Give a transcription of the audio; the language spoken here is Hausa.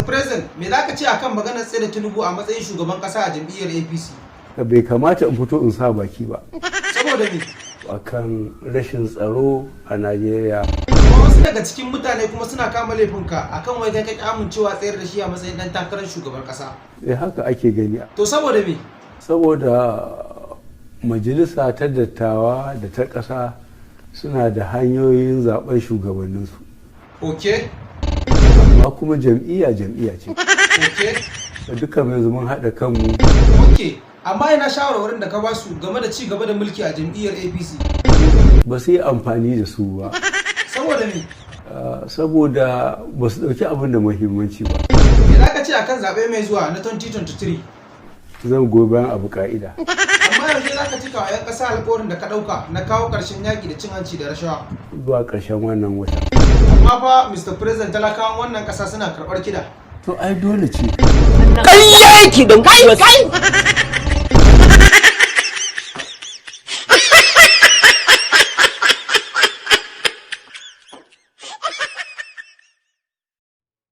Mr. President, me za ka ce akan maganar tsaye da Tinubu a matsayin shugaban kasa a jam'iyyar APC? Bai kamata in fito in sa baki ba. Saboda me? Akan rashin tsaro a Najeriya. Amma wasu daga cikin mutane kuma suna kama laifinka akan wai kai ka ƙi amincewa tsayar da shi a matsayin dan takarar shugaban kasa. Eh, haka ake gani. To, saboda me? Saboda majalisa ta dattawa da ta ƙasa suna da hanyoyin zaben shugabanninsu. Amma kuma jam'iyya jam'iyya ce. Dukkan yanzu mun haɗa kanmu. Ok. Amma ina shawarwarin da ka ba su game da ci gaba da mulki a jam'iyyar APC? Ba su yi amfani da su ba. Saboda me? Saboda ba su ɗauki abin da muhimmanci ba. Me za ka ce akan zaɓe mai zuwa na 2023? Zan goyi bayan abu ka'ida. Amma yaushe za ka cika wa 'yan ƙasa alƙawarin da ka ɗauka na kawo ƙarshen yaƙi da cin hanci da rashawa? Zuwa ƙarshen wannan wata. Amma fa, Mr. President, talakawan wannan ƙasa suna karɓar kiɗa. To, ai dole ce. Ƙarya yake don kai kai.